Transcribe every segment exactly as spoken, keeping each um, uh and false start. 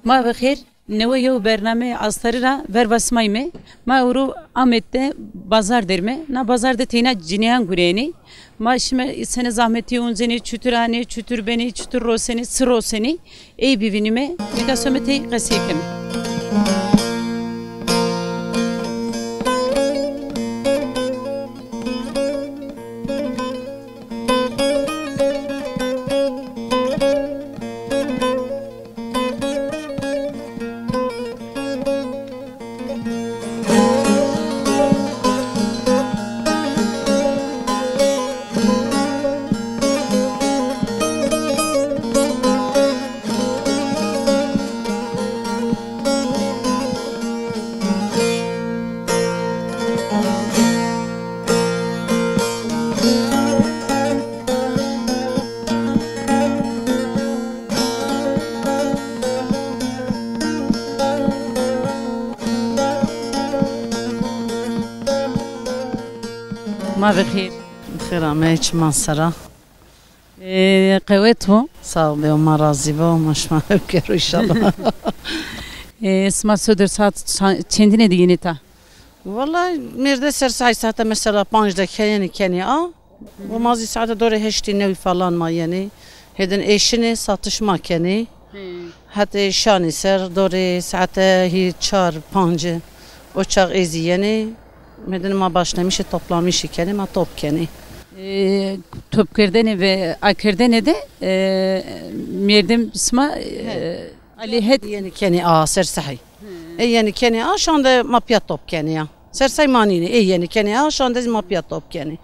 Ma bi xêr, newe yew bernameyê Astarî ra verva sima yîme. Ma ewro Amed de bazar der me. Na bazar de teyna cinîyan gureyenê. Ma şime sene zahmetî uncenê, çutur anê, çutur benê, çutur rosenê, çi rosenê, ey bivînîme. Nika some tey qesey keme. Ma bi xêr. Xêr ameyê, çiman sera. E, qewet bo. Sağ ol, bê, ma razî bo, ma şima hev kero înşallah. E, sima sodir saat ça-, çendine de yenê ta? Wellay mêrde ser say saete mesela panc de kenê, kenê a. Û ma zî saete dorê heştî newî falan ma yenê. Hêdin ê şinê, satış ma kenê. Hetê şanî ser dorê saete hî çar panc o çax ê zî yenê. Hêdin ma başlamışê toplamışê kenê, ma top kenê. E, topkerdene ve akerdene de, e, merdim sima, e, alî het yenê kenê a ser sehî. Ê yenê kenê a, şan de ma pîya top kenê ya. Ser say ma nînê. Ê yenê kenê a, şan de zî ma pîya top kenê.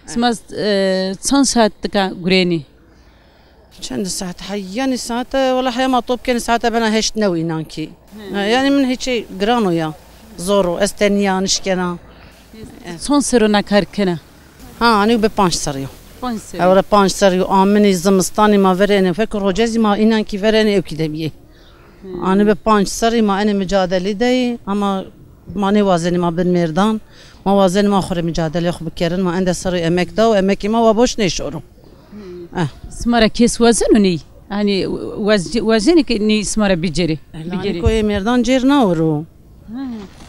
Sima, e, çend saat tika gurenî? Çend saat? Heyanî saete, wela heya ma top kenê saete bena heşt new înan kî. Ha, yanî min hîçê giran o ya. Zor o. Ez tenîya nişkena. Çend serr o na kar kena? Ha, anî bi panc serrî yo. Panc serrî. Ewro panc serrî yo. Aminî, zimistanî ma verêne. Fek roce zî ma înan kî verêne, ew kî de bîyê. Anî bi panc serrî ma enê micadelî de yî, ama ma nêwazenî ma bin mêrdan. Ma wazenî ma xwu rê micadelê xwu bikerin. Ma ende serrî emek da û emekê ma wa boş nêşoro. Eh. Sima ra kes wazeno ney? Hanî waz-, wazenî ke ney sima ra bicêrê? Bigêrê. Lanî koyê mêrdan cêr naoro.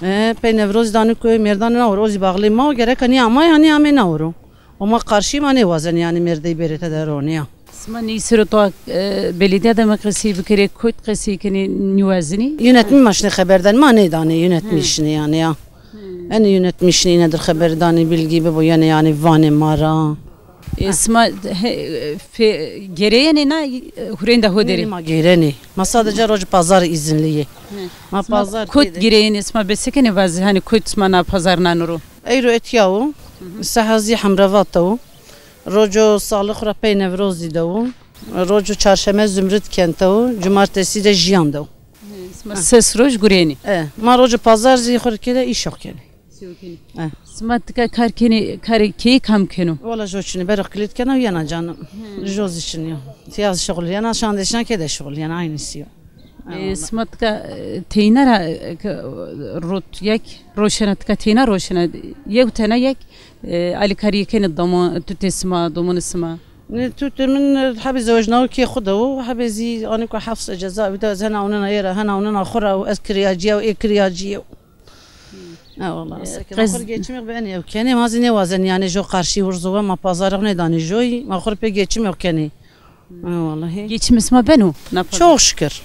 E, pey Newrozî de anî koyê mêrdan naoro. O zî baxlê ma o, gereka nî amay, hanî amê naoro. O ma qarşî ma nêwazenî yanî mêrdeyî bêrê tede ronîya. Sima ney sero to, e, belediya de mi qesey bikerê, kot qesey kenê, nîwazenî? Yönetmî ma şinê xeber danî, ma nêdanê, yönetmî şinê yanî ya. Enê yönetmî şinê îne dir xeber danî, bilgî bibo yenê yanî vanê ma ra. E, sima he, fe-, gêreyenê na, e, hurênda ho derê? Nê, ma gêrenê. Ma sadece roc pazar îzinlî yê. Ma pazar kot gêrenê, sima bese kenê vazî, hanî kot sima na pazar nano ro? Eyro etya wo. Seha zî Hemrevat de wo. Roco salix ra pey Newrozî de wo. Roco çarşeme Zumrud kent de wo. Cumartesî de Jiyan de wo. Sima ses roj gurenî. E, ma roco pazar zî xwu rê kêde îşo kenê. E. Sima tika kar kenê, karê keyî kam keno? Wala jo çinî, bero kilît kena û yena canım. Jo zî çinî yo. Tiya zî şuxul yena, şan de şina kê de şuxul yena, aynısı yo. E, sima tika, e, teyna ra, e, ke, rot yek roşena, tika teyna roşena, yew tena yek, e, alîkarîye kenê doma-, tutê sima, domonê sima? Nê, tutê min, e, hebê zewecnawo kê xwu de wo, hebê zî anî ku hefs e ceza, bir de ez hena onena yê ra, hena onena xwu ra wo, ez kiriyacîya wo, ê kiriyacîye wo. Ha, wala. E, seke ma xwu rê geçimêx bi enê ew kenê, ma zî nêwazenî yanî jo qarşî hurzo we, ma pazarêx nêdanê joyî, ma xwu rê pê geçimêx kenê. Ha, wallahî. Geçimê sima beno? Çok şükür.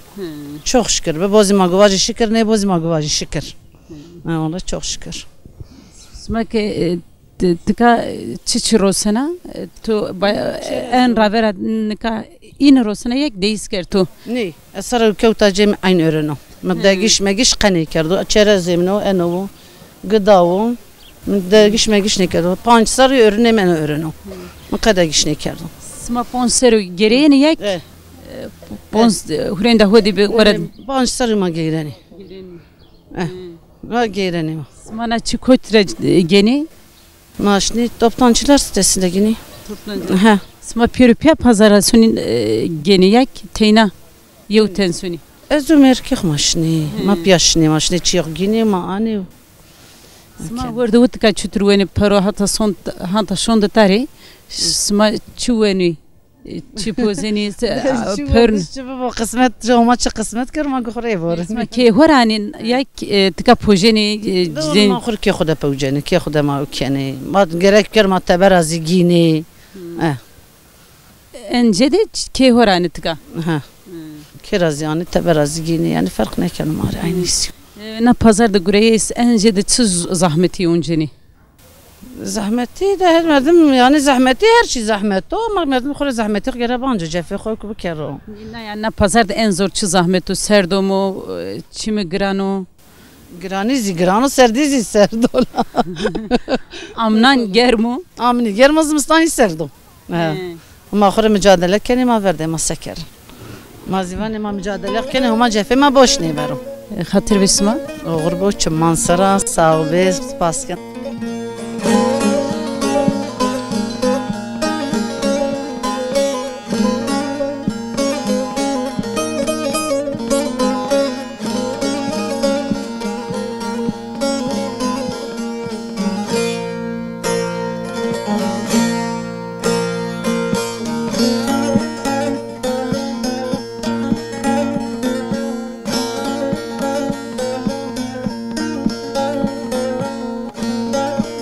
Çok şükür. Bi bo zî ma guvajî şikir, nê bo zî ma guvajî şikir. Ha, wallahî çok şükür. Sima ke, e, Ti-, tika, e, çi çi rosena? E, to ba-, e, en ravera nika îni rosena yek deyîs kerto. Nê, ez sara kewta cem eyn öreno. Mi degiş megiş qe nêkerdo. Çerezê min o, eno wo, gida wo. Mi degiş megiş nêkerdo. Panc serrî örünê min öreno. Mi qe degiş nêkerdo. Sima panc serrî gereyêne yek, e, panc, e, hurênda hodî bi were. Panc serrî ma geyrenê. Eh, ma geyrenê ma. Sima na çi kot ra, e, genê? Ma şinî toptancılar sitesinde genî. Toptancılar. He. Sima pêro pîya pazara sonî, e, genî yek teyna, yew ten sonî? Ez û mêrikê xo ma şinî. Ma pîya şinî, ma şinî çîyê xo gînî, ma anî. Sima werde wit ka çutur wenî pero hata son, hata şonde tarî, sima çi wenî? E, çi pozenî, se, a, pern. Çi bibo qismet, Homa çi qismet kir, ma gu xo rê borin. Ma kê ho ra anî, ya, e, tika pojenî, e, cî. Ma xo rê kê xo de pewcenî, kê xo de ma kenî. Ma gerek kir ma tebera zî gînî. Eh. En cê de ç-, kê ho ra anî tika. Ha. Kê ra zî anî, tebera zî gînî. Yanî ferq nêkeno ma rê, eynî sî. E, na pazar de gureyê en cê de çi z-, zahmetî oncenî? Zehmetî de her merdim, yanî zehmetî, her çî zehmet o, ama merdim xo rê zehmetî xo gere banco, cefê xo ku bikero. Na, yanî na pazar de en zor çi zehmet o, serd o mu, e, çî mi giran o? Giranî zî giran o, serdî zî serd o. Amnan germ o? Amnî germ o, zimistanî serd o. He. He. Ma xo rê micadele kenê, ma verdê ma se kerin. Ma zî vanê ma micadele kenê, Homa cefê ma boş nêbero. E, xatir be sima. Oxir bo, çiman sera, sağ bê, spas ken.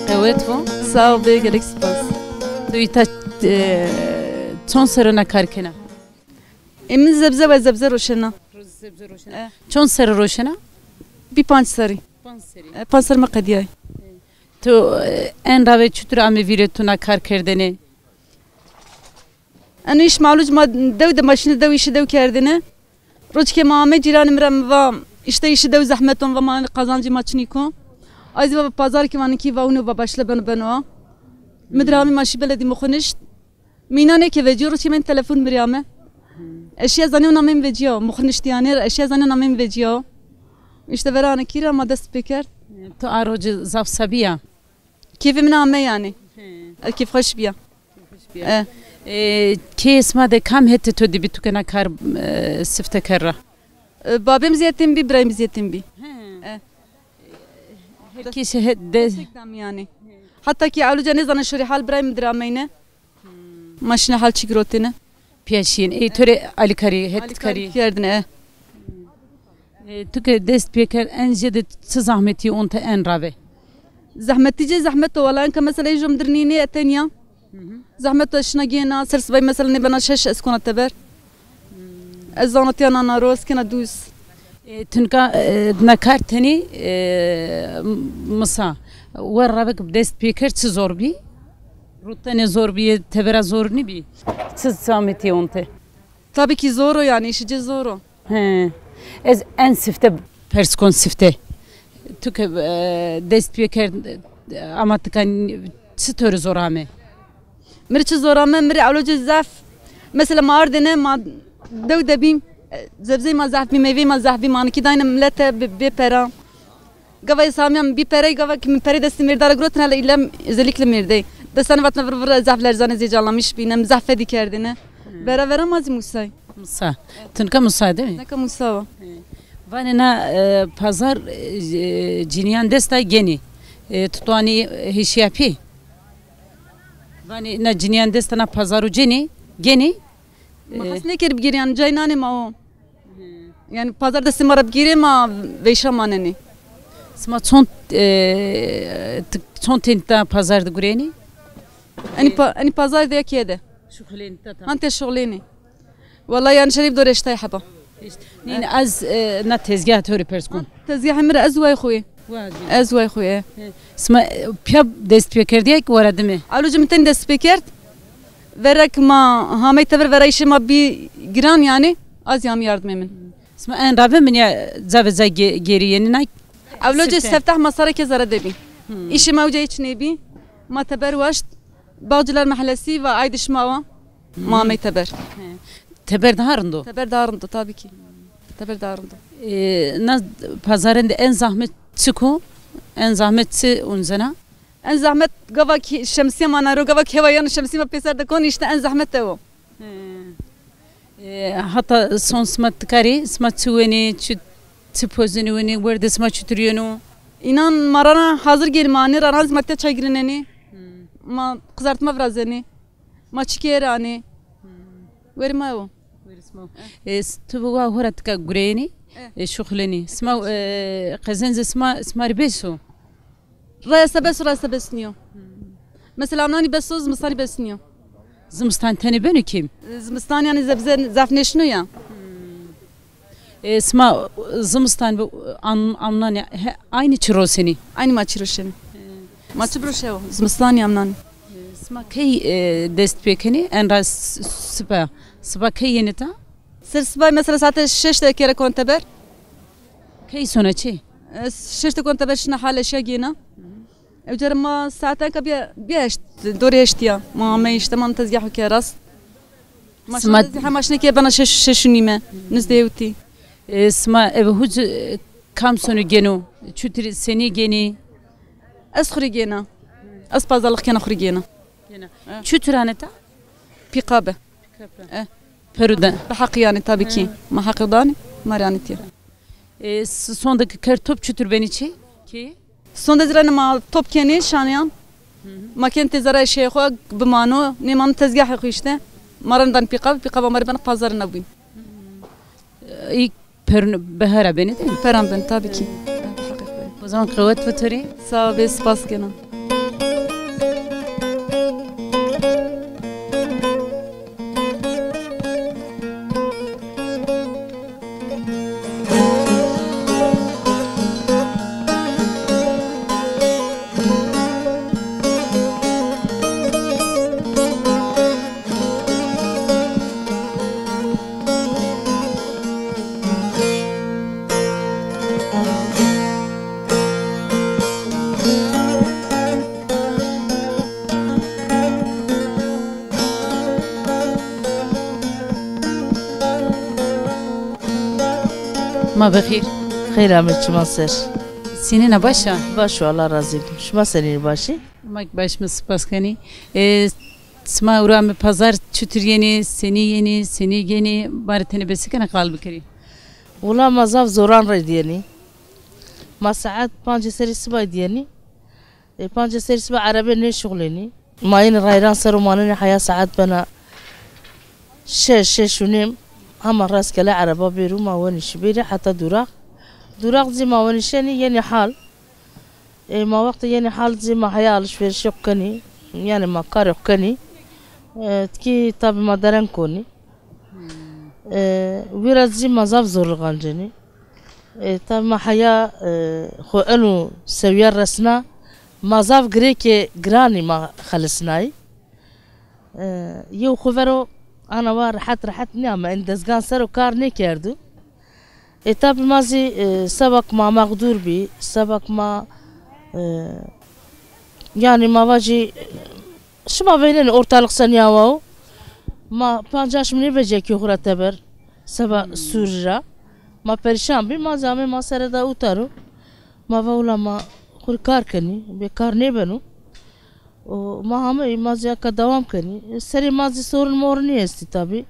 Qewet vo. Sağ ol, bê gelek spas. Tu îta, e, çond serr o na kar kena? Ê min zebze ve zebze roşena. Zebze roşena. E. Çond serrî roşena? Bî panc serrî. Panc serrî. E, panc serrî mi qedîyay. Tu, e, en rave çutur ame vîrê tu na kar kerdene? Eno îş malûc ma dew de ma şîne dew îşî dew kerdene. Rocikê ma ame cîranê mi ra mi va, îşte îşî dew zehmet o, mi va ma qazancê ma çinîk o. Ay zî va pazar kî, va nikî, va wino, va başle beno beno a. Mi dir amî ma şî beledî mi xo nişt. Mi înan eke vecîyo, rocê min telefon mi rê ame. Eşîya zanîyo namê mi vecîya, mi xo niştî yanî, eşîya zanîyo namê mi vecîya. Îşte vera anekî ra ma dest pê kerd. Tu a roce zaf sebî ya? Kêfê min ame yanî. E, kêfxweş bîya. E. E, kê sima de kam hetê to de bî tu ke na kar, e, sifte kerra? E, babê mi zî hetê mi bî, birayê mi zî hetê mi bî. E. Her kesî het de. Destek da mi yanî. Heta kî ewlica nêzana şorî hal, birayê mi dir ameyne. Ma şîne hal çî girotêne. Pîya şîyên. Ey to rê alîkarî, hetkarî kerdine, e. E, tu ke dest pê kerd, en jêde çi zahmetî onte en rave? Zahmetî jê zahmet o wela, enka mesela ê jom dir nînê, e tenya. Zahmet o, ez şina gêna, ser sibay mesela nêbena şeş ez kona teber. Ez zano tîya nana ro, ez kena dûz. E, tu nika, e, na kar tenê, e, misa. Wer ravek dest pê kerd, çi zor bî? Rûtenê zor bî, tebera zor nîbî? Çi zahmetî onte? Tabî kî zor o yanî, îşî ci zor o. He. Ez en sifte pers kon sifte. Tu ke, e, dest pê kerd, e, ama tika n-, çi to rê zor ame? Mi rê çi zor ame, mi rê ewlo ci zaf. Mesela ma ardêne, ma dew de bîm, e, zebzeyê ma zaf bî, meyveyê ma zaf bî, ma nikî dayne milete bê, bê pera. Gava ez hamîya mi bî perey, gava ki mi perey destê mêrdar girotine, hele îlem özellikle mêrdey. Destanê vatine vir vir, ez zaf lerzane, zêcalamîş bîne, mi zaf fedî kerdêne. Vera vera ma zî musay. Musa. Tu nika Musa, değil mi? Nika Musa wa. Vanê na, e, pazar, e, cinîyan dest a genî. E, tu tuanî, e, hêşîya pî? Vanê na cinîyan dest a na pazar û cenî, genî. Ma, e, hes nêkerî bigêrî, yanî cayê nanê ma o. Yanî pazar destê ma ra bigêrê, ma veyşa manenê. Sima çond, e, t-, çond tên ta pazar de gurênî? Enî pa-, enî pazar de ya keye de. Şuxulênî ta ta. Hante şuxulênî. Wela yanî şerîf do reştay heba. Nîn ez, e, na tezgah to rê pers kon. Tezgahê mi ra ez û ay xo yê. Ez way xo ye. Sima, e, piya dest pê kerdîya ki wara dime? Alo, ci mi tenî dest pê kerd. Verek ma hamey teber, vera îşê ma bî giran yanî. Az yamî yardimê min. Sima en rabe min ya ca ve ca ge-, gêrî yenî nay. Ewlo ci seftah ma sare ke zere de bî. Îşê ma uca hiç nêbî. Ma teber waşt. Bağcılar Mahallesi ve Aydışmawa. Ma amey teber. Teber daha rind o? Teber daha rind o, tabii ki. Teber daha rind o. E, na pazarên de en zahmet çik o? En zahmet çi uncena? En zahmet gava ki şemsiye ma naro, gava ki hewa yanî şemsiye ma pêser de kon, işte en zahmet ew o. E, hata son sima tikarî, sima çi wenî, çi, çi pozenî wenî, werdê sima çitur yeno? Înan ma rana hazir gênî, ma anî rana zî ma tê çay girinenî. Ma qizartma virazenî. Ma çikê ra anî. Werî ma o. E, s-, tu bi wa hora tika gureyenî, e, şuxlenî. Sima, e, qezencê sima, sima rê bes o? Rayeste bes o, rayeste bes nîyo. Mesela amnanî bes o, zimistanî bes nîyo. Zimistan tenê beno kêm? Zimistan yanî zebze zaf nêşino ya. E, sima zimistan bi am-, amnanî he, aynî çi rosenî? Aynî ma çi roşenî. Ma çi biroşewo? Zimistan ya amnanî. E, sima key, e, dest pê kenî? En ra s-, siba. Siba key yenî ta? Ser siba mesela saete şeş de kere kon teber. Key sona çi? E, şeş de kon teber şina hale şa gêna. Ew cara ma saetanka bîya, bîya heşt, dorê heştî ya. Ma amey işte, ma tezgah ke rast. Ma sima şima hema şine ke bena şeş, şeş û nîme. Nizdê hewtî. E, sima eve huc, e, kam sono geno? Çutir senî genî? Ez xwu rê gêna. Ez pazarlix kena, xwu rê gêna. Gêna. E. Çutir aneta? Pîqabe. Pîqabe. E. Peru de. Bi heqî yanî tabii ki. Ma heqî danî, ma rê anîtiye. E, s-, sondeki kertop çutir benî çi? Ki? Sonde zî rene ma top kenê şanîyan. Ma ken têzara eşyayê xo bimano, nêmano tezgahê xo işte. Ma ren dan pîqav, pîqava ma rê bena pazarê na bûn. Î perun behara benê de? Peran ben tabii ki. O zaman qewet bi to rê. Sağ ol, spas kena. Ma bixîr. Xeyr amê çima ser. Senîn a, baş a? Baş o, Allah razî bo. Şima senîn, baş î? Ma kî baş, mi spas kenî. E, sima ewra mi pazar çutir yenî, senî yenî, senî genî, ma rê tenê bese kena qal bikerî. Wila ma zaf zoran rê dîyenî. Ma saet pancê serê sibay dîyenî. E, pancê serê siba erebe nêşuxlenî. Ma yenî rayran ser o manenî heya saet bena şeş, şeş û nêm. Hema rastgele ereba bêrû ma wenî şibêrî heta duraq. Duraq zî ma wenî şenî yenî hal. E, ma wextê yenî hal zî ma heya alışverişê xwu kenî. Yanî ma karê xwu kenî. E, tikî tabî ma deren konî. E, wîra zî ma zaf zorlix ancenî. E, tabî ma heya, e, xwu eno sewiya resna, ma zaf girêkê giranî ma xelisnayî. E, yew xwu vero ana wa rehet rehet nîyame, en dezgan ser o kar nêkerdo. E, tabî ma zî, e, seba ke ma mexdûr bî, seba ke ma, e, yanî ma vajî, şima veynenî ortalix senî awa wo. Ma pancas min nêvecîya kî xwu ra teber seba sûrî ra. Ma perîşan bî, ma zî amê ma sere da uta ro. Ma va wila ma xwu rê kar kenî, bê kar nêbeno. O, ma hamey, ma zî eka dewam kenî. Serê ma zî sorin morin nêestî tabî.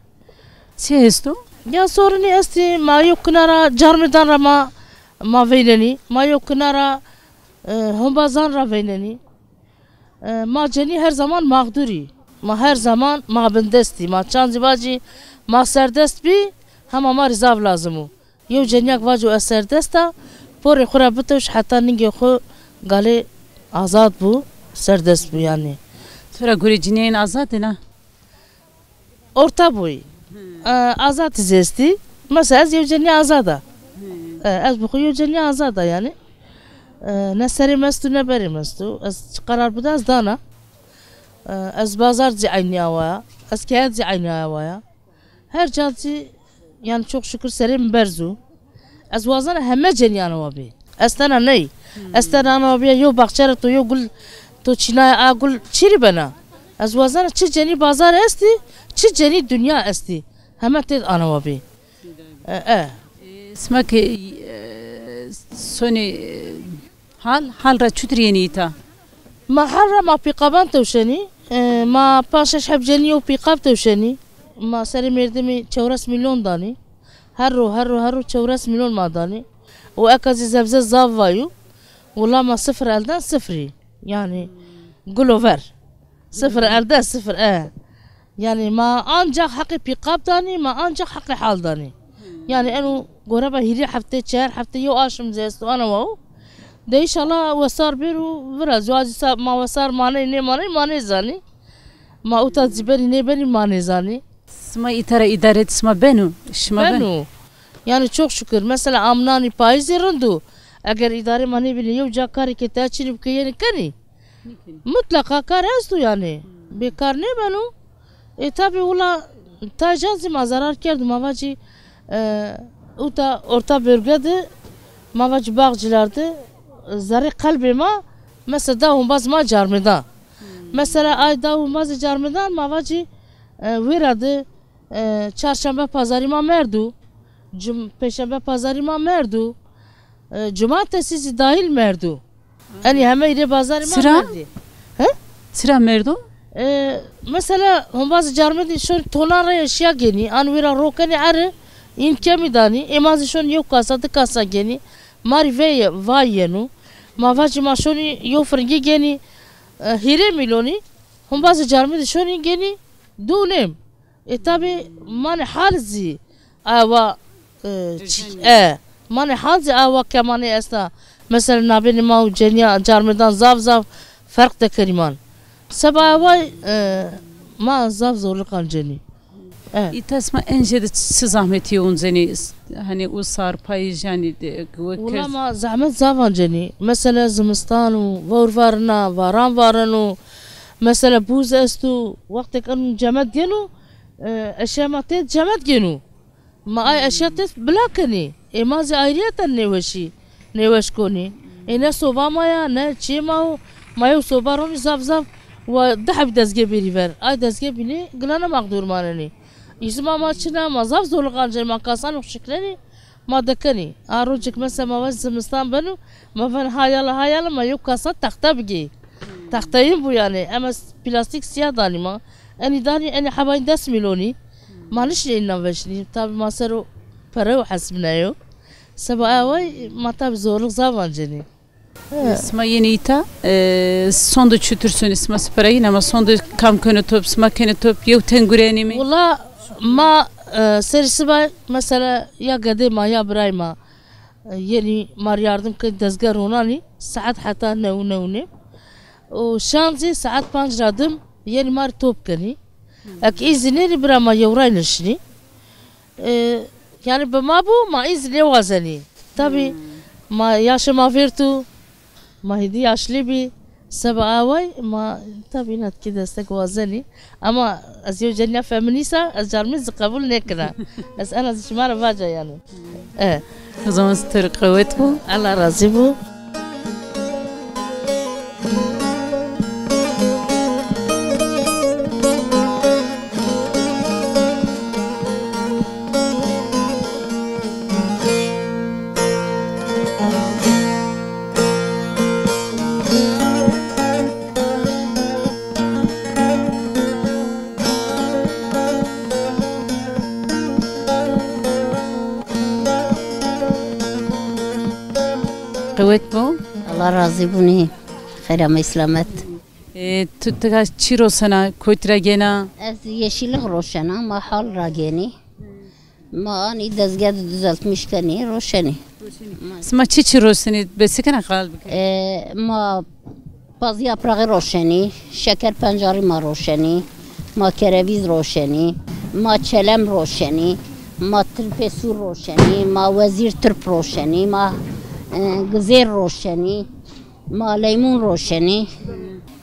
Çi esto? Ya sorinî estî, ma yew kinara carmê dan ra ma, ma veynenî. Ma yew kinara, e, hombazan ra veynenî. E, ma cenî her zaman mexdûr î. Ma her zaman ma bindest î. Ma çand zî vajî ma serdest bî, hema ma rê zaf lazim o. Yew cenîyak vaco ez serdest a, porê xwu ra bitewş heta ningê xwu galê azad bû, serdest bû yanî. To ra gorê cinîyayên azad ê na? Orta boyî. E, azad zî estî. Mesela ez yew cenîya azad a. E, ez bi xwu yew cenîya azad a yanî. E, ne serê mi esto ne berê mi esto. Ez çi qerar bida ez dana. E, ez bazar zî eynî awa ya. Ez keye zî eynî awa ya. Her ca zî yanî çok şükür serê mi berz o. Ez wazena heme cenî ana wa bê. Ez tena ney. Ez tena ana wa bîya yew baxçe ra to yew gul to çînaya a gul çîrî bena. Ez wazena çi cenî bazar estî, çi cenî dinya estî. Heme têd ana wa bê. E, e. Sima ke, e, sonê, e, hal, hal ra çutir yenî îta? Ma hal ra ma pîqaban tewşenî. E, ma panc şeş heb cenî yew pîqab tewşenî. Ma serê mêrdimî çewres mîlyon danî. Her ro, her ro, her ro çewres mîlyon ma danî. Û eka zî zebze zaf vayû. Wila ma sifir elden sifirî. Yanî gulo ver. Sifir elde sifir, e. Yanî ma ancax heqê pîqab danî, ma ancax heqê hal danî. Yanî eno goreba hîrê hefte, çar hefte yew aşm zî esto ana wa o. De înşallah wesar bêro vira. Zî wazî sa ma wesar maney nêmaney ma nêzanî. Ma uta zî benî nêbenî ma nêzanî. Sima îta ra îdaret sima beno? Şima beno? Beno. Yanî çok şükür. Mesela amnanî payîzê rind o. Eger îdarê ma nêbînê yew ca karê ke taya çinî bike yenî kenî. Mutleqa kar esto yanî. Bêkar nêbeno. E, tabî wila taca zî ma zerar kerdo. Ma vacî, e, uta orta bölge de, ma vacî Bağcılar de, e, zerrê qelbê ma, mesela da humbaz ma carmêdan. Mesela ay da humbazê carmêdan ma vacî, e, wêra de, e, çarşembe pazarî ma merdo. Cum-, pêşembe pazarî ma merdo. E, cumartesî zî dahîl merdo. Enî heme îrê bazarê ma merdî. He? Çira merdo? E, mesela hombazê carmêdî şon tonan ra eşya genî, an wêra ro kenî ere, în kemî danî, ê ma zî şon yew kasa, di kasa genî, ma rî veye, vay yeno. Ma vacî ma şonî yew firingî genî, e, hîrê mîlonî, hombazê carmêdî şonî genî, di û nêm. E, tabî manê hal zî awa, e, çî-, e, manê hal zî awa kemanê esta. Mesela nabênê ma û cenîya carmêdan zaf zaf ferq dekerîman. Seba away, e, ma zaf zorliqan cenî. E. Îta sima en jêde çi zahmetî oncenî? Hanî usar, payîz, yanî de, wek. Wela ma zehmet zaf ancenî. Mesela zimistan o, vewr varena, varan vareno. Mesela bûz esto, wextêk eno cemed gêno, e, eşya ma tê cemed gêno. Ma ay eşya tê bila kenî. Ê ma zî ayrîyeten nêweşî, nêweş konî. Ê ne soba ma ya, ne çiyê ma o. Ma yew soba ronî zaf zaf wa di hebî dezgê bêrî ver. Ay dezgê bînî gilane mexdûr manenî. Îzima ma çin a, ma zaf zorliq ancenî, ma kasan xwu şiklenî. Ma dekenî. A rocêk mesela ma vaj zimistan beno, ma ven ha yala, ha yala ma yew kasa texte bigê. Texteyîn bû yanî. Ema s-, plastîk sîya danî ma. Enî danî, enî hebayîn des mîlonî. Ma nişinê înan veşnî. Tabî ma ser o pereyo hesibneyo. Seba away ma tabî zorluk zaf ancenî. He. Sima yenî îta, e, sonde çutir sonî? Sima siperayîn ama sonde kam keno top, sima kenê top, yew teng gurenî mi? Wela ma, e, serî siba mesela ya gedê ma ya birayê ma, e, yenî ma rê yardim kenî dezge ronanî saet heta new, new nêm. Û şan zî saet panc ra dim yenî ma rê top kenî. Ek îzî nêrî bira ma yew ray nişinî. E, yanî bi ma bû, ma îzî nêwazenî. Tabî ma yaşê ma vêrto, ma hêdî yaşlî bî. Seba away ma tabî înatkî destek wazenî. Ama ez yew cenîya feminîst a, ez carmêd zî qebul nêkena. Ez ena zî şima ra vaca yanî. E. O zaman tu rê qewet bo. Allah razî bo. Qewet bo. Allah razî bo nî. Xeyr amey selamet. E, tu tika çi rosena, kotî ra gêna? Ez yeşillik roşena, ma hal ra gênî. Ma anî dezgeh de düzeltmiş kenî, roşenî. Sima çi çi roşenî, besekena qal bike? E, ma pazî yaprağı roşenî, şeker pencarî ma roşenî, ma kerevîz roşenî, ma çelem roşenî, ma tirpê sûr roşenî, ma wezîr tirp roşenî, ma, e, gizêr roşenî. Ma leymun roşenî.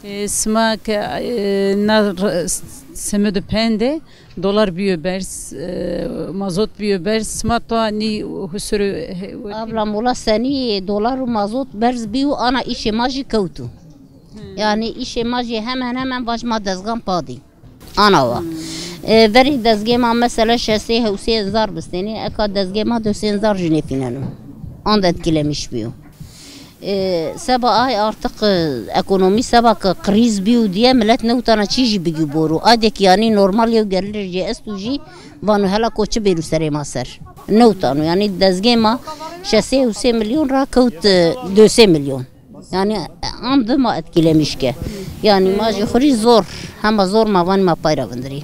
E, sima ke, e, na r-, semedo pende dolar biyo berz, e, mazot biyo berz, sima to nî husuru he-, wekî? Ablam, wula senî dolar û mazot berz biyo, ana îşê ma jî kewto. Yanî îşê ma jî hemen hemen vaj ma dezgan padî. Ana wa. E, verê dezgê ma mesela şesê hewsê hezar bistênê, eka dezgê ma dosê hezar jî nêfîneno. Anda etkilemiş biyo. E, seba ay artık, e, ekonomî seba ke krîz biyo diye millet newtana çî jî bigî boru. Aydek yanî normal yew gelir jî esto jî vano hela ko çi bêru serê ma ser. Newtano yanî dezgê ma şesê hewsê milyon ra kewt, e, dosê milyon. Yanî, e, am bi ma etkilemiş ke. Yanî ma jî xwu rî zor, hema zor ma vanî ma pay ra vindirî.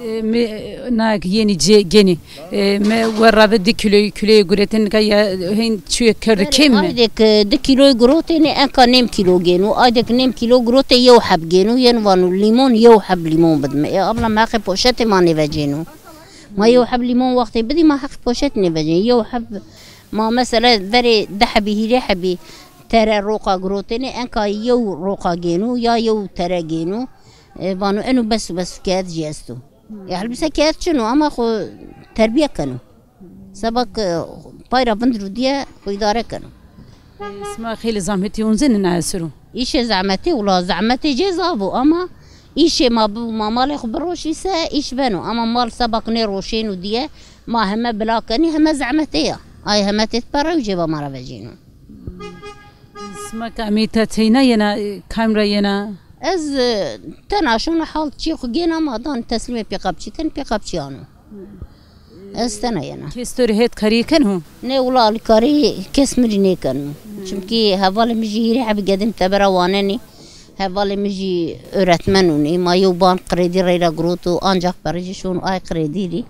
E, mi, e, na yenî cê genî. E, mi werra ve di kîloyî, kîloyî guretên nika ya hên çuye kerdo kêm mi? Aydek, e, di kîloyî gurotênê enka nêm kîlo gêno. Aydek nêm kîlo gurotê yew heb gêno. Yen vano lîmon yew heb lîmon bidime. E, abla ma heqê poşetê ma nêvecêno. Ma yew heb lîmon wextê bidî ma heqê poşet nêvecêno. Yew heb ma mesela verê di hebî, hîrê hebî tere roqa girotêne, enka yew roqa gêno ya yew tere gêno. E, vano eno bes û bes û keyet jî esto. E, helbise keyet çin o ama xo terbiye keno. Seba ke pay ra vindir û diye xo îdare keno. E, sima xeylê zahmetî onzenê na esero? Îşê zahmetî, wula zahmetê cê zaf o ama îşê ma bi, ma malê xo biroşî se îş beno. Ama mal seba ke nêroşên û diye ma heme bila kenî, heme zahmetê ya. Ay heme têt pere û cêba ma ra vecîno. Sima ke ameyî ta teyna yena, e, kam ra yena? Ez, e, tena şona hal çî xo gêna ma dan teslîmê pêqapçî ken, pêqapçî ano. Ez tena yena. Kes to rê het karî keno? Nê, wula alîkarî kes mi rî nêkeno. Çimkî hevalê mi jî hîrê hebî gedên tebera wanenî. Hevalê mi jî öğretmen unî. Ma yew ban krêdî reyra giroto, ancax perê jî şon ay krêdî rî.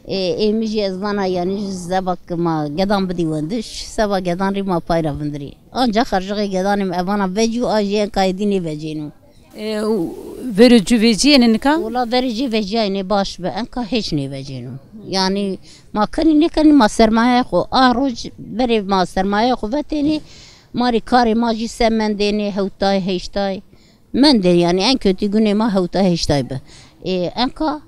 E, ê mi jî ez vana yanî ji seba ke ma gedan bidî wendiş, seba gedan rî ma pay ra vindirî. Ancax erjixê gedanê mi evana vecîyo, a jî enka êdî nêvecêno. E, û verê cû vecîyêne nika? Wula verê cê vecîyayêne baş bi, enka hêç nêvecêno. Yanî ma kenî nêkenî ma sermayeyê xo, a roc verê ma sermayeyê xo vetênê, ma rê karê ma jî se mendênê, hewtay, heştay. Mendê yanî en kötü günê ma hewtay, heştay bi. E, enka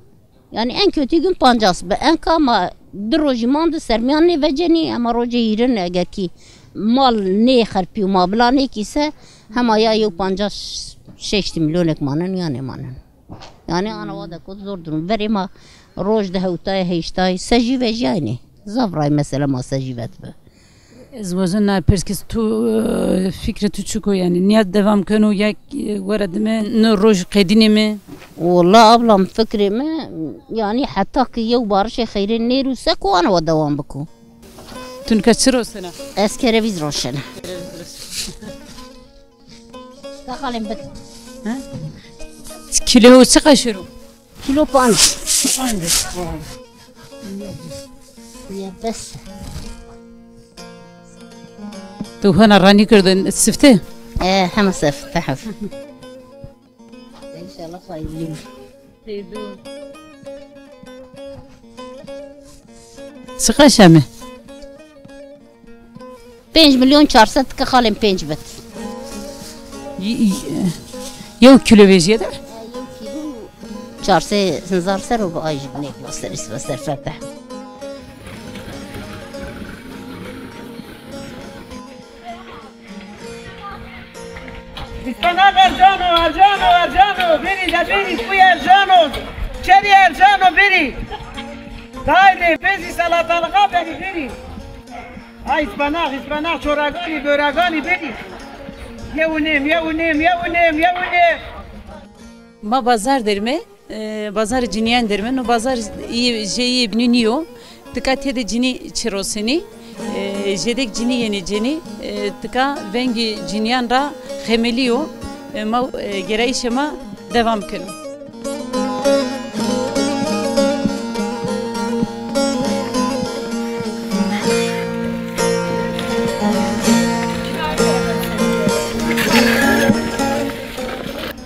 Yanî en kötü gün pancas bi. Enka ma di rojî mandi sermiyan nêvecenî, hema rojê hîrin eger kî mal nêxerpîyo, ma bila nêkî se, hema ya yew pancas şeştî milyonek manen ya nêmanen. Yanî ana wa de kot zor durum. Verê ma roj di hewtay, heştay, se jî vejîyaynê. Zaf ray mesela ma se jî vet bi. Ez wazon na pers kes tu, e, fikrê tu çik o yanî? Nîya devam keno ya, e, wera dime no roj qedînê mi? Wela ablam fikrê mi, yanî heta ki yew barişê xeyrê nêrû se ku ana wa devam biko. Tu nika çi rosena? Ez kerevîz roşena. Ka xalên bit. Ha? Kîlo çi qaşero? Kîlo panc. Panc. Ya bes. Tu hona ranî kirdin sifte? E, hema sifte hef. İnşallah hayırlı. Çiqa şemi? Pênc milyon çar sed tika xalên pênc bit. Y-, y-, yew kîlo vejîye de? Yew kîlo çar sed hezar ser o, bu ay jî nêkilo serî serfete. Ispanak ercano, ercano, ercano, bêrî de bêrî, kuy ercano, çerî ercano bêrî. Haydi, pêzî salatalığa bêrî, bêrî. Ay ispanak, ispanak, çoraganî, böreganî bêrî. Yew û nêm, yew û nêm, yew û nêm, yew û nêm. Ma bazar derme, e, bazarê cinîyan derme. No bazar î-, jê îyê bînî nîyo. Tika têde cinî çi rosenî. E, jêdek cinî yenê cenî. E, tika vengê cinîyan ra xemelî yo. E, ma, e, gerayîşê ma devam keno.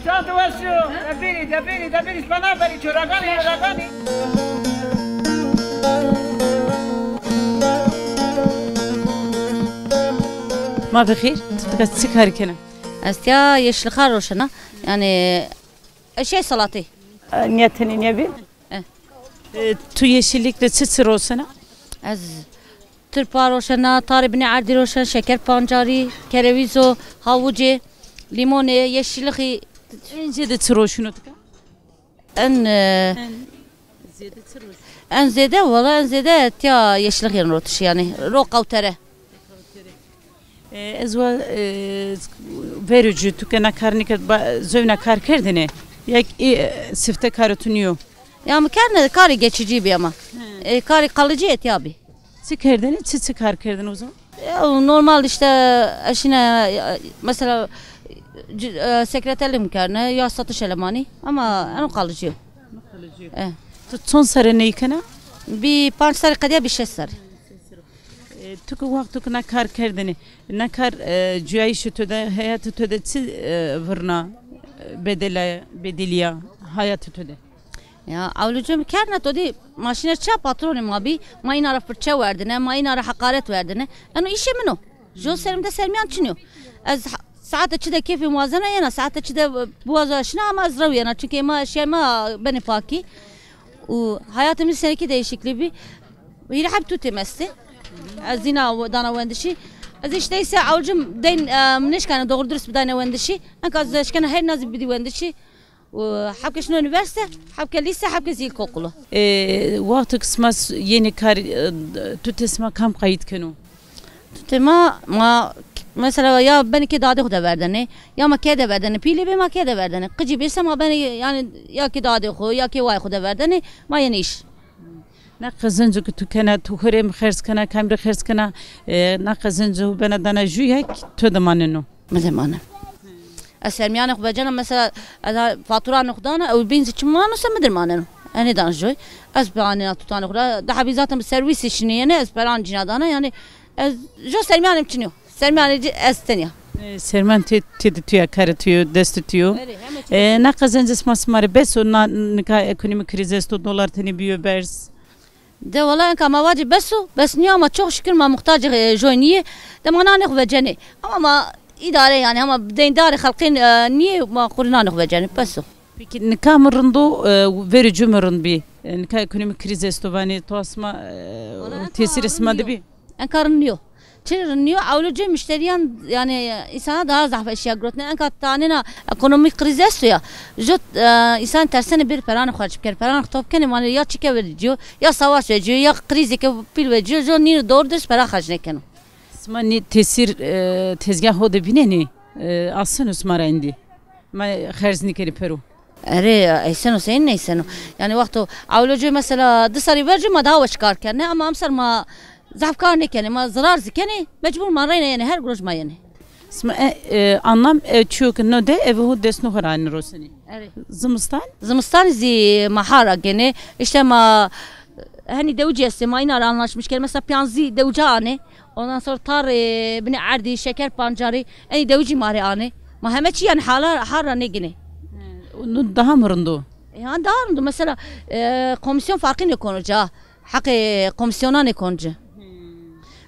Can tu wes yo, de bêrî, de bêrî, de bêrî, bana berî, çoraganî, çoraganî. Ma bi xêr, tu Ez çi kar kena? Ez tiya yeşilxar roşena. Yani eşyay salatî. E, niyetinî niye bir? E. E, tu yeşillikle çi çi roşena? Ez tirpa roşena, tarê binê erdî roşena, şeker pancarî, kerewîzo, hawucê, lîmonê, yeşilixî. En zêde çi roşino tika? En, e, en zêde çi roşino? En zêde, wala en zêde tiya yeşilixî yen rotişî, yani ro qewtere. E, ez wa, e, verê ci tu ke na kar nîkerd, ba, zewna kar kerdêne? Ya, e, sifte karê tu nîyo? Ya mi kerdêne, karê geçicî bî ama. E, karê kalıcı etya bî. Çi kerdêne, çi çi kar kerdêne o zaman? Ya, normal işte eşine, ya, mesela, c-, e, sekreterlik mi kerdêne, ya satış elemanî ama eno kalıcı yo. E. Tu çond serre ney kena? Bî panc serre qediya, bî şeş serre. E, tu ki wexto ki na kar kerdêne, na kar, e, cuyayîşê to de, heyatê to de çi, e, virna, e, bedela, bedîlîya hayatê to de? Ya, ewlicê mi kerdêne, to dî ma şîne ça, patronê ma bî, ma îna ra firçe werdêne, ma îna ra heqaret werdêne. Eno îşê min o. Jo ser mi de sermîyan çin yo. Ez ha-, saete çi de keyfê mi wazena yena, saete çi de, e, biwazo şina ama ez rew yena. Çunkî ma eşyayê ma benê pakî. Û hayatê mi senekî değişikliği bî. Hîrê heb tutê mi estê. Ez zîna w-, dana wendişî. Ez îşte îse ewcim deyn, e, mi nêşkena doğru dürüst bidayne wendişî. Enka ez eşkena her nazî bidî wendişî. Û heb ke şino unîversîte, heb ke lîse, heb ke zî îlkokulu. E, wexto ke sima s-, yenê kar, e, tutê sima kam qayît keno? Tutê ma, ma mesela ya benê kê dadê xo de verdenê, ya ma kê de verdenê, pîlê bê ma kê de verdenê. Qicî bê se ma benê, yani ya kê dadê xo, ya kê wayê xo de verdenê, ma yenê îş. Na qezenco ke tu kena, tu xo rê mi xerc kena, kamî rê xerc kena, e, na qezenco bena dana jû ya ke to de maneno? Mi de maneno. Ez sermîyanê xo vecena, mesela, ez ha faturanê xo dana, ew bîn zî çi mano se mi dir maneno. Enê dan joy. Ez bi anena tutanê xo ra. Daha bî zaten bi serwîsî şinî yenê, ez peran cîna dana, yani ez jo sermîyanê mi çin yo. Sermîyanê ci ez tenya. E, sermîyan tê, tê de tu ya, karê tu yo, destê tu yo. Erê, heme çî. E, na qezenc sima sima rê bes o, na nika ekonomîk krîz esto, dolar tenê bîyo berz. De wala enka ma vacê bes o, bes nîyo ama çok şükür ma muhtacê, e, joy nîyê. De ma nanê xo vecenê. Ama ma îdare yani, ama deyndarê xelqên, e, nîyê, ma xo rê nanê xo vecenê, bes o. Peki nika mi rind o, e, verê ci mi rind bî? E, nika ekonomîk krîz esto vanê, to sima, e, tesîrê sima de bî? Enka rind nîyo. Çi rind nîyo? Ewlo ci muşterîyan, yani însana daha zaf eşya girotnê. Enka tanêna ekonomîk krîz esto ya. Jo, e, însan tersenê bêrê peranê xo xerc bikerê. Peranê xo top kenê, vanê ya çike vecîyo, ya savaş vecîyo, ya krîzêke pîl vecîyo. Jo nîno doğru dürüst pera xerc nêkeno. Sima nê tesîr, e, tezgah ho de vînenê, e, aseno sima ra endî? Ma xerc nêkerê pero. Erê, eyseno seyîn neyseno. Yani wexto ewlo ci mesela di serrî ver ci ma daha weş kar kerdnê ama emser ma zaf kar nêkenê, ma zirar zî kenê, mecbur ma reyna yenê, her roj ma yenê. Sima, e, e, anlam, e, çiyo ke no de, eve ho dest no xo ra nêrosenê. Erê. Zimistan? Zimistan zî ma har ra gênê. İşte ma henî dewicî estê, ma îna ra anlaşmış kenê. Mesela pîyanzî dewicî anê. Ondan sonra tarê, e, binê erdî, şeker pancarî, enî dewicî ma rê anê. Ma heme çî yani hala, har ra nêgînê. He, no daha mi rind o? E, ha, daha rind o. Mesela, e, komisyon farkî nêkono ca. Heqê komisyona nêkono ci.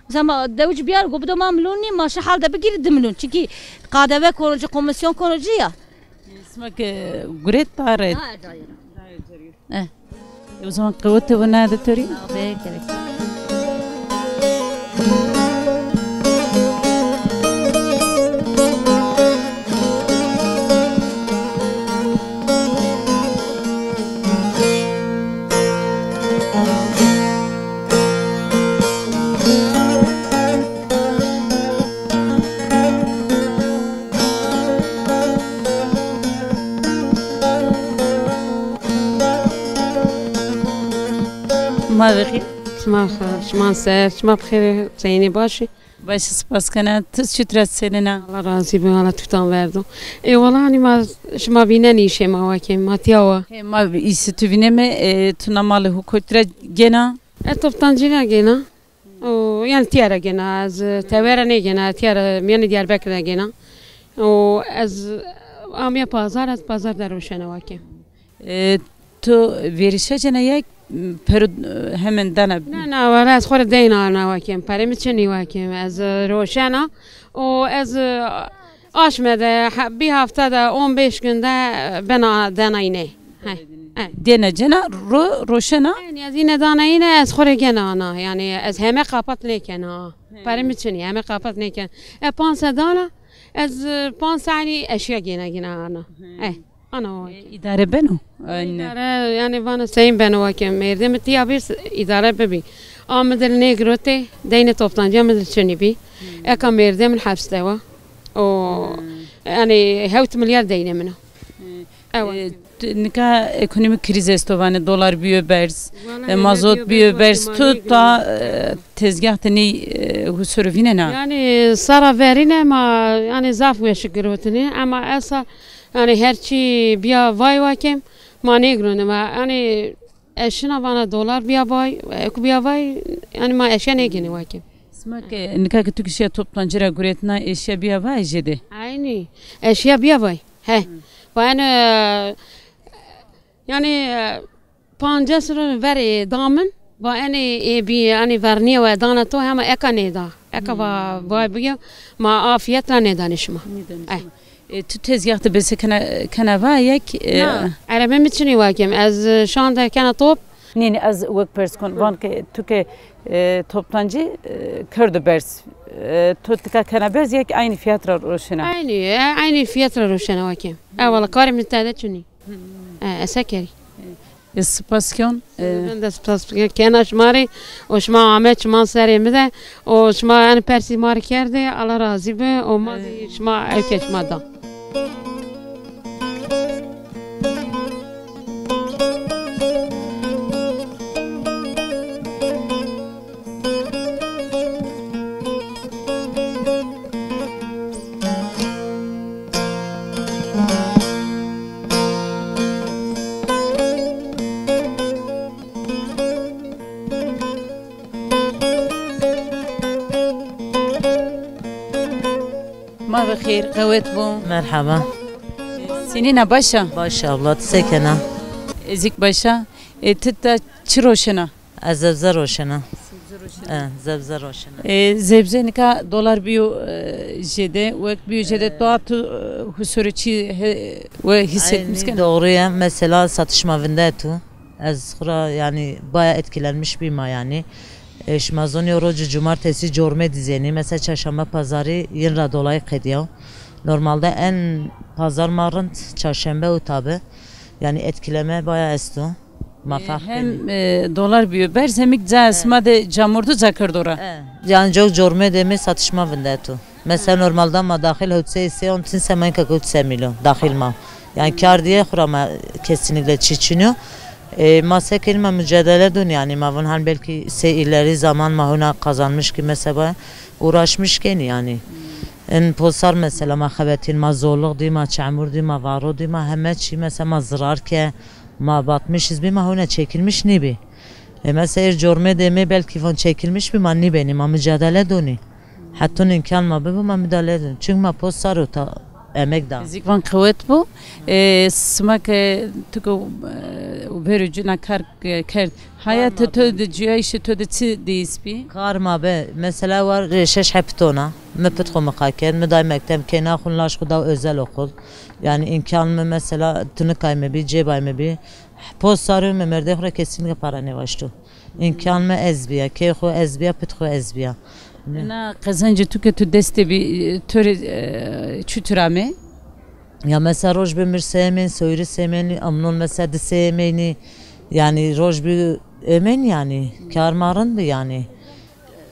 Mesela ma dewicî biyar go bido ma milyon nî, ma şi hal de bigîrî di milyon. Çünkü K D V kono ci, komisyon kono ci ya. Sima ke guret daha ret. Daha erca yena. Eh. O zaman qewetê wina de to rê. Be, gerek. Ma bixîr. Şima xir, şima ser, şima bi xêr, çeynî başî. Baş, spas kena. Ti çi tira senena? Allah razî bi, Allah tutan verdo. E, wala hanî ma şima vînenî îşê ma wa ke, ma tîya wa. He, ma îşê tu vîneme, e, tu na malê ho kotî ra gena? E, toptancî ra gena. O, yani tîya ra gena, ez, e, tewe ra nêgena, tîya ra mîyanê Diyarbekir ra gena. O, ez, e, amîya pazar, ez pazar de roşena wa ke. E, tu vêrişa cena ya Pero, e, hemen dana. Na, na, wala ez xo rê deyna ana wakim. Perê mi çinî wakim. Ez, e, roşena û ez, e, aşme de, ha-, bî hefte de, on beş gün de, e, bena dena îne. He, he. Dêne cena ro-, roşena? Yanî ez îne dana îne, ez xo rê gena ana. Yanî ez heme kapat nêkena. He. Perê mi çinî, heme kapat nêken. E, panc se dana, ez, e, panc se yanî eşya gêna gêna ana. He. E, ana o. E, îdare beno? Aynen. Îdare, yanî vana seyîn beno weke mêrdê mi tiya bir s-, îdare bibî. A mi dil nêgirotê, deynê toptancîya mi dil çinî bî. Eka mêrdê min hepsde wa. O, yanî hewt milyar deynê min o. Ewa. E, t-, nika ekonomîk krîz esto vanê, dolar bîyo berz, e, mazot bîyo berz, tu ta, e, tezgah de ney, e, husuru vînena? Yanî sara verîne ma, yanî zaf weşik girotinî, ema esa, yanî her çî bîya vay wakem, ma nêgironî ma, yanî ez şina vana dolar bîya vay, eko bîya vay, yanî ma eşya nêgênî wakem. Sima ke, nika ke tu kişîya toptancî ra guretna, eşya bîya vay jêde? Eynî, eşya bîya vay. He. Va ene, yanî, e, pancas ro verê da min. Va ene, e, bî, yanî vernîye we dana to hema eka nêda. Eka va, vay bîyo, ma a fiyat ra nêdanê şima. Nêdanê şima. E, tu tezgah de bese kena, kena va yek, e, na, erebe mi çinî wakem. Ez, e, şan de kena top. Nê, nê, ez wek pers kon. Van ke tu ke, e, toptancî, e, kerdo berz. E, to tika kena berz, yek aynî fiyat ra roşena? Aynî, e, aynî fiyat ra roşena weke. E, wala karê mi tede çinî. E, ez se kerî. E, spas kon. E, ben de spas kena şima rê. O şima ame çiman serê mi de. O şima, yanî, persî ma rê kerdê. Allah razî bi. O ma zî şima ewke şima da. Ma bi xêr, qewet bo. Merhaba. Senîn a, baş a? Baş a abla, ti se kena? Ez zîk baş a. E, ti ta çi roşena? Ez zebze roşena. Zebze roşena. E, zebze nika dolar bîyo, e, jêde, wek bîyo jêde, e, doa tu, e, husuru çi he, we hissetmiş kena? Doğru ya. Mesela satış ma vinde tu. Ez xura, yanî, baya etkilenmiş bîma, yanî. E, şima zonî yo rocê cumartesî cormê dizênî. Mesela çarşamba pazarî yin ra dolayî qedîyaw. Normalde en pazar ma rind çarşembe û tabi. Yanî etkileme baya esto. Ma, e, ferq hem, e, dolar bîyo berz, hem îk ca, e, sima de camordu ca kerdo ra. E, yanî cok cormê de mi satış ma vinde tu. Mesela normalde ma daxil hewt sey sey on tin se ma înka hewt se mîlyon daxil ma. Yanî kar diye xura ma kesinlikle çî çin yo. E, ma se kenî, ma mücadele dun yanî, ma vun han belki se ileri zaman ma huna kazanmış ki mesela uğraşmış kenî yanî. En posar mesela ma xebetîn, ma zorluk dî, ma çamur dî, ma varo dî, ma heme çî mesela ma zirar ke, ma batmış iz bî, ma huna çekilmiş nîbî. E, mesela ir cormê de mi belki von çekilmiş bî, ma nîbenî, ma mücadele dunî. Hetun îmkan ma bibo, ma müdahale edin. Çünkü ma post sar û ta emek da. Zîk van qewet bo. E, sima ke tu ke, e, verê cina kar, e, kerd. Hayatê to de, cuyayîşê to de çi dîs bî? Kar ma be. Mesela war, e, şeş heb pitona. Mi pit xo miqa kerd. Mi day mekteb kêna xun, laş xo da özel okul. Yani îmkan mi mesela tunikay mi bî, cêbay mi bî. Post sarî mi merdê xo ra kesinlikle para nêwaşto. Îmkan mi ez bîya, key xo ez bîya, pit xo ez bîya. Na qezencê tu ke tu dest de bî, to rê, e, çutir ame? Ya mesela roj bi mir sey emên, sewirî sey emên, amnon mesela di sey emeynî. Yani roj bi emên yani. Kar ma rind bi yani.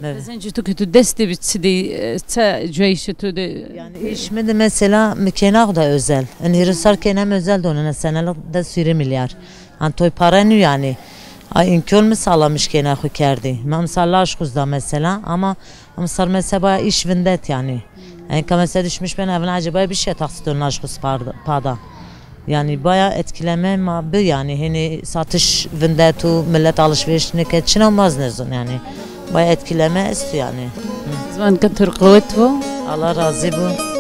Evet. Qezencê tu ke tu dest de bî, çi de, e, ça cuyayîşê tu de? Yani iş mi de mesela mi kêna xo da özel. En hîris sar kêna mi özel donena, senelik de sîrî milyar. An toy para nîyo yani. A, îmkon mi sağlamış kêna xo kerdî. Ma misal laş xo da mesela, ama misal mesela baya iş vindet yani. Enka mesela düşmüş ben evine acaba bir şey taksitun laş xo sparda, pada. Yani baya etkileme ma bi yani, hani satış vindet û millet alışveriş nike, çina maz nezun yani. Baya etkileme estu yani. Hı. Zvan ke tur qewet bo. Allah razı bu.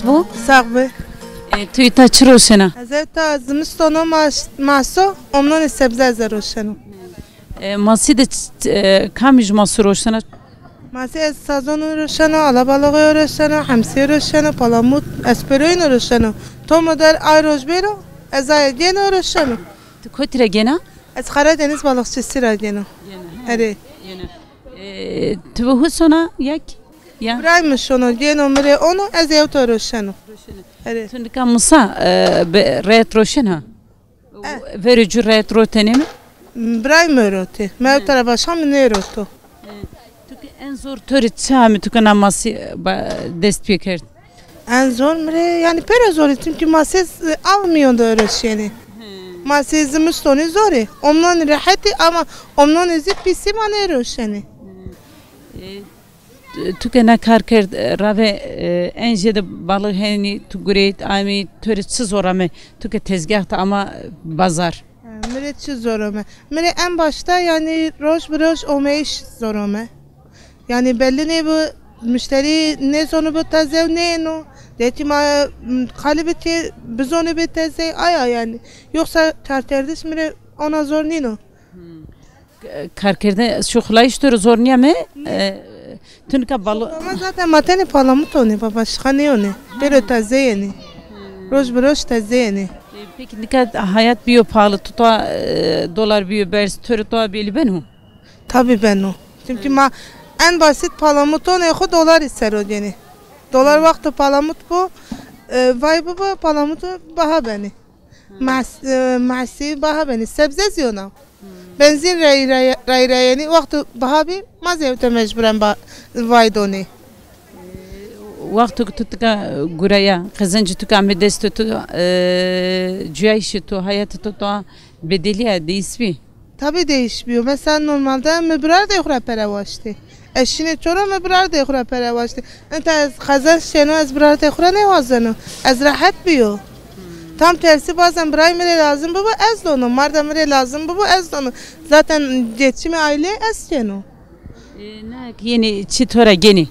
Bu? Sağ be. E, tu îta çi roşena? Ez ewta zimistono mas-, maso, omnonê sebze ez roşeno. E, masî de ç-, ç-, e, kamî ju maso roşena? Masî ez sazon roşeno, alabalixê roşeno, hemsî roşeno, palamut, ez pêroyîn roşeno. Tomo der ay roj bêro, ez aye gêno roşeno. Tu kotî ra gêna? Ez Karadeniz Balıkçısı ra gêno. Gêna, he. Erê. Gêna. E, tu bi hu sona yek? Ya. Biray mi şono, gêno mi rê ono, ez ewta roşeno. Roşeno. Erê. Tu nika misa, e, be-, rehet roşena? E. Verê cu rehet rotenê mi? Biray mi rotê. Mi ewta ra başka mi nêroto. E. Tu ki en zor to rê çi ame, tu ki na masî, e, ba-, dest pê kerd? En zor mi rê, yanî pêro zor î, çimkî masî, e, aw mîyon de roşenê. Masî zimistonî zor î. Omnonî rehet î ama omnonî zî pîs î, ma nêroşenê. E, tu ke na kar kerd, e, rave, e, en jêde balix henî tu gureyt amî, to rê çi zor ame? Tu ke tezgah de ama, e, bazar. E, mi rê çi zor ome? Mi rê en başta yanî roj bi roj omeyîş zor ome. Yanî belli nêbi, muşterî nêzonibî teze nêno. Detî ma, m, qalibî tê bizonibî teze, aya yanî. Yoksa karkerdiş mi rê ona zor nîno. Karkerdene, şuxulayîş to rê zor nîyame? E, tu nika balo- Ama zaten ma tenê palamut onê, ba başka nêonê. Pêro teze yenê. Roj bi roj teze yenê. E, peki nika hayat bîyo pahalı, tu toa, e, dolar bîyo berz, to rê toa bêlî beno? Tabî beno. Çimkî ma en basit palamutonê xwu dolarî ser o gênê. Dolar wexto palamut bo, e, vay bibo, palamut baha benê. Mas-, e, masî baha benê. Sebze zî ona. Benzîn rey, rey, rey, reyenî wexto baha bî, ma zî ewte mecburen ba-, vay donê. Wexto ke tu tika gureya, qezencê tu ke ame destê tu, e, cuyayîşê tu, hayatê tu, tu bedelîya, değiş bî? Tabî değiş bîyo. Mesela normalde mi birardê xwu ra pere waştê. Ez şinê çora mi birardê xwu ra pere waştê. Enta ez qezenc şeno, ez birardê xwu ra nêwazeno. Ez rehet bîyo. Tam tersî bazen biray mi rê lazim bibo, ez dono. Marde mi rê lazim bibo, ez dono. Zaten geçimê aîleyî ez keno. E, na ke yenê çî to ra gênê.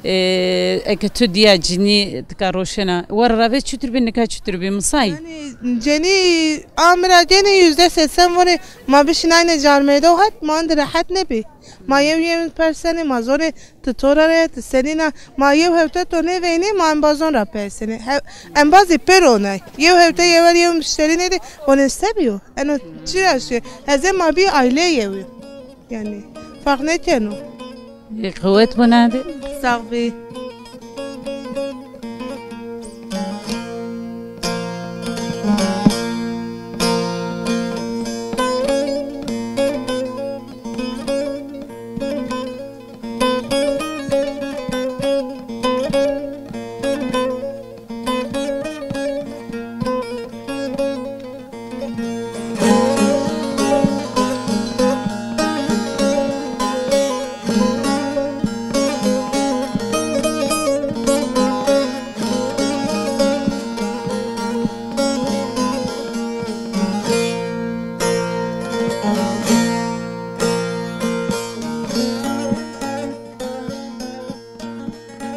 E, eke tu dîya cinî tika roşena, were rave çutir bî, nika çutir bî, misayî? Yanî cenî a mi ra gênê yüzde seksen vonê ma bişinaynê carmeyde û het, ma indi rehet nêbî. Ma yew yew persenê, ma zonê ti to ra rê, ti senîn a, ma yew hewte to nêveynê, ma embazon ra persenê. He-, embazî pêro onay. Yew hewte yewer yew muşterî nêdê, vonê se bîyo? Eno çi ra şîyo? Heze ma bî aîleyê yewî. Yanî, ferq nêkeno. Ê, qewet bona de. Sax bî.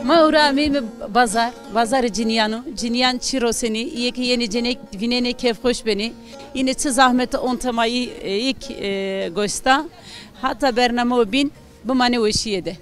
Ma ewro ameyme bazar, bazarê cinîyan o. Cinîyan çî rosenê, îyê ke yenê cenêk vînenê kêfxweş benê. Îne çi zahmet onte ma î, e, îk, e, goşta. Hata bernameyo bîn, bimanê weşîye de.